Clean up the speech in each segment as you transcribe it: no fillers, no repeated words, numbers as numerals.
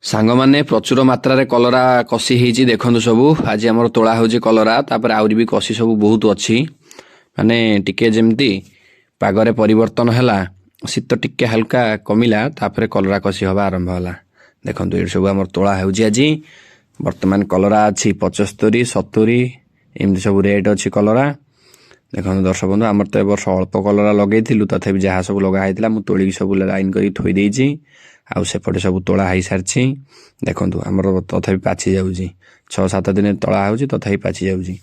ସାଙ୍ଗମାନେ, ପ୍ରଚୁର ମାତ୍ରାରେ କଲରା କଷି ହେଇଛି। ଦେଖନ୍ତୁ ସବୁ, ଆଜି ଆମର ତୋଳା ହେଉଛି କଲରା। ତାପରେ ଆହୁରି ବି କଷି ସବୁ ବହୁତ ଅଛି। ମାନେ ଟିକେ ଯେମିତି ପାଗରେ ପରିବର୍ତ୍ତନ ହେଲା, ଶୀତ ଟିକେ ହାଲକା କମିଲା, ତାପରେ କଲରା କଷି ହେବା ଆରମ୍ଭ ହେଲା। ଦେଖନ୍ତୁ, ଏଇଠି ସବୁ ଆମର ତୋଳା ହେଉଛି ଆଜି। ବର୍ତ୍ତମାନ କଲରା ଅଛି 75, 70, ଏମିତି ସବୁ ରେଟ୍ ଅଛି କଲରା। ଦେଖନ୍ତୁ ଦର୍ଶକ ବନ୍ଧୁ, ଆମର ତ ଏ ବର୍ଷ ଅଳ୍ପ କଲରା ଲଗେଇଥିଲୁ। ତଥାପି ଯାହା ସବୁ ଲଗା ହେଇଥିଲା, ମୁଁ ତୋଳିକି ସବୁ ଲାଇନ୍ କରିକି ଥୋଇ ଦେଇଛି। ଆଉ ସେପଟେ ସବୁ ତୋଳା ହେଇସାରିଛି। ଦେଖନ୍ତୁ, ଆମର ତଥାପି ପାଚି ଯାଉଛି। 6-7 ଦିନ ତୋଳା ହେଉଛି, ତଥାପି ପାଚି ଯାଉଛି।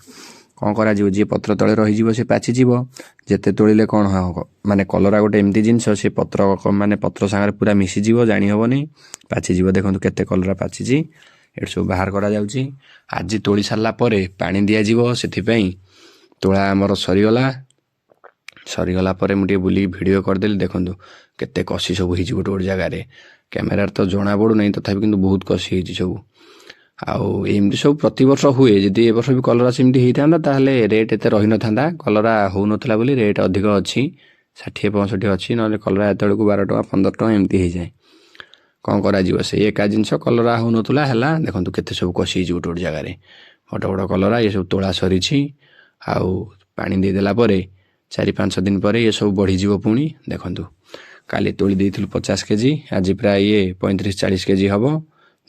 କ'ଣ କରାଯିବ? ଯିଏ ପତ୍ର ତଳେ ରହିଯିବ, ସେ ପାଚିଯିବ। ଯେତେ ତୋଳିଲେ କ'ଣ ହବ? ମାନେ କଲରା ଗୋଟେ ଏମିତି ଜିନିଷ, ସେ ପତ୍ର ମାନେ ପତ୍ର ସାଙ୍ଗରେ ପୁରା ମିଶିଯିବ, ଜାଣି ହେବନି, ପାଚିଯିବ। ଦେଖନ୍ତୁ କେତେ କଲରା ପାଚିଛି। ଏଠି ସବୁ ବାହାର କରାଯାଉଛି। ଆଜି ତୋଳି ସାରିଲା ପରେ ପାଣି ଦିଆଯିବ, ସେଥିପାଇଁ ତୋଳା ଆମର ସରିଗଲା। ସରିଗଲା ପରେ ମୁଁ ଟିକେ ବୁଲିକି ଭିଡ଼ିଓ କରିଦେଲି। ଦେଖନ୍ତୁ କେତେ କଷି ସବୁ ହେଇଛି ଗୋଟେ ଗୋଟେ ଜାଗାରେ। କ୍ୟାମେରାରେ ତ ଜଣା ପଡ଼ୁନାହିଁ, ତଥାପି କିନ୍ତୁ ବହୁତ କଷି ହେଇଛି ସବୁ। ଆଉ ଏମିତି ସବୁ ପ୍ରତିବର୍ଷ ହୁଏ। ଯଦି ଏ ବର୍ଷ ବି କଲରା ସେମିତି ହେଇଥାନ୍ତା, ତାହେଲେ ରେଟ୍ ଏତେ ରହିନଥାନ୍ତା। କଲରା ହେଉନଥିଲା ବୋଲି ରେଟ୍ ଅଧିକ ଅଛି, 60-65 ଅଛି। ନହେଲେ କଲରା ଏତେବେଳକୁ 12 ଟଙ୍କା, 15 ଟଙ୍କା ଏମିତି ହେଇଯାଏ। କ'ଣ କରାଯିବ? ସେଇ ଏକା ଜିନିଷ, କଲରା ହେଉନଥିଲା, ହେଲା। ଦେଖନ୍ତୁ କେତେ ସବୁ କଷି ହେଇଛି ଗୋଟେ ଗୋଟେ ଜାଗାରେ, ବଡ଼ ବଡ଼ କଲରା। ଏସବୁ ତୋଳା ସରିଛି। ଆଉ ପାଣି ଦେଇଦେଲା ପରେ 4-5 ଦିନ ପରେ ଏସବୁ ବଢ଼ିଯିବ ପୁଣି। ଦେଖନ୍ତୁ, କାଲି ତୋଳି ଦେଇଥିଲୁ 50 କେଜି, ଆଜି ପ୍ରାୟ ଇଏ 35-40 କେଜି ହେବ।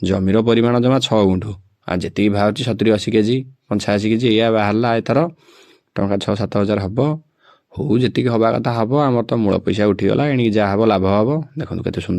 ଜମିର ପରିମାଣ ଜମା 6 ଗୁଣ୍ଠୁ, ଆଉ ଯେତିକି ବାହାରୁଛି 70-80 କେଜି, 85 କେଜି ଏଇଆ ବାହାରିଲା ଏଥର। ଟଙ୍କା 6-7 ହଜାର ହେବ। ହଉ, ଯେତିକି ହେବା କଥା ହେବ। ଆମର ତ ମୂଳ ପଇସା ଉଠିଗଲା, ଏଣିକି ଯାହା ହେବ ଲାଭ ହେବ। ଦେଖନ୍ତୁ କେତେ ସୁନ୍ଦର।